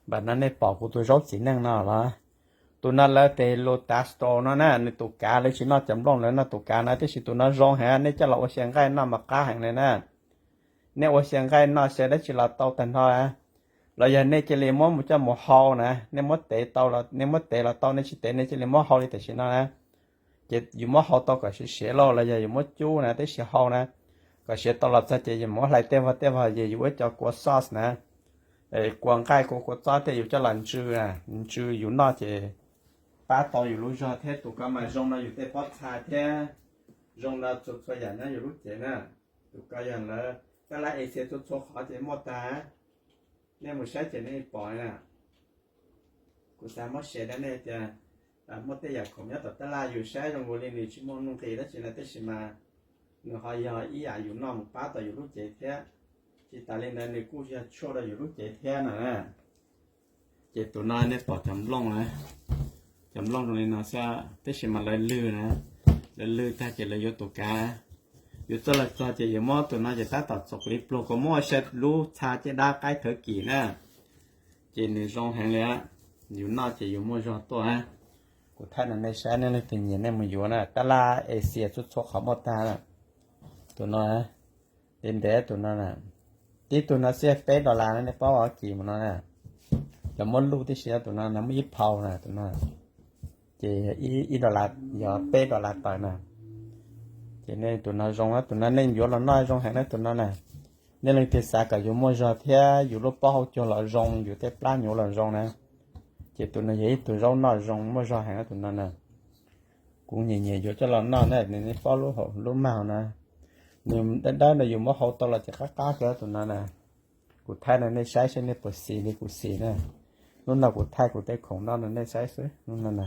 Npam no nej pom kuv tus zaub txiv neej no los? Tus no lawv tes lus tav stol no na, nws tus kav lawv tsis noj cov nplooj, lawv noj tus kav no, tab sis tus no zoo heev, nej coj los ua xyaw nqaij noj mas qab heev li na. Nej ua xyaw nqaij noj xyaw dab tsi los tau tag nrho. Los yog nej cia li muab mus coj mus hau na, nej muab tev tau, nej muab tev los tau, nej tsis tev nej cia li muab hau li tam sim no na. Ces yus muab hau tau kom siav siav lauj, los yog yus muab cub na, tab sis hau na, kom siav tau los txog ces yus muab hlais tej vog tej vog ces yus ua cov kua sauce na, kua nqaij kua kua txob tej yus coj los ntsw, ntsw yus noj ces pab tau yus lub zog thiab. Tus ko mas zoo rau yus tej pob txha thiab, zoo rau txhua txhua yam nyob yus lub cev na. Tus ko yog lawv tab laj Asia txhua txhua qhov ces muaj tag, nej mus saib ces nej pom na. Kuv xav muab share rau nej tias muaj tej yam khoom nyob tom tab laj yus saib zoo nkaus li nws tsis muaj nuj nqis dab tsi na, tab sis mas nws ho yog ib yam yus noj mus pab tau yus lub cev thiab. Tsis tas li ntawd nws kuj yog tshuaj rau yus lub cev thiab no na. Ces tus no nej pom cov nplooj na, cov nplooj zoo li no xwb, tab sis mas lawv lwg na, lawv lwg tag ces lawv yuav tus kav. Yuav txoj los txog ces yuav muab tus no ces tab tom txuas li pluag, kuv muab ua sai lub txha caj dab qaib thawv kim na. Ces nws zoo heev li, yus noj ces yus muaj zog tuaj. Kuv thaij rau nej saib, nej leej twg nyiam nej mus yuav na, tab laj Asia txhua txhua qhov muaj tag. Tus no, ntev ntev tus no na, tib tug no xwb peb dollar na, nej paub ua kis mus no na. Lawv muab luj tib si, tus no na muaj ib phau na, tus no ces ib dollar, yog peb dollar tawm na. Ces nej tus no zoo, tus no nej yuav los noj zoo heev na tus no na. Nej leej twg xav kom yus muaj zog thiab yus lub plaub hau cuag los zoo, yus tej plab nyuv los zoo na, ces tus no yog ib tug zaub noj zoo muaj zog heev na tus no na. Kuv nyiam nyiam yuav coj los noj na, nej paub lub hau lub mag na, nws dawb dawb no yus muab hau tau los ces qab qab kawg tus no na. Kuv thaij rau nej saib saib nej puas xis li kuv xis na. Hnub no kuv thaij kuv tej khoom noj rau nej saib xwb hnub no na.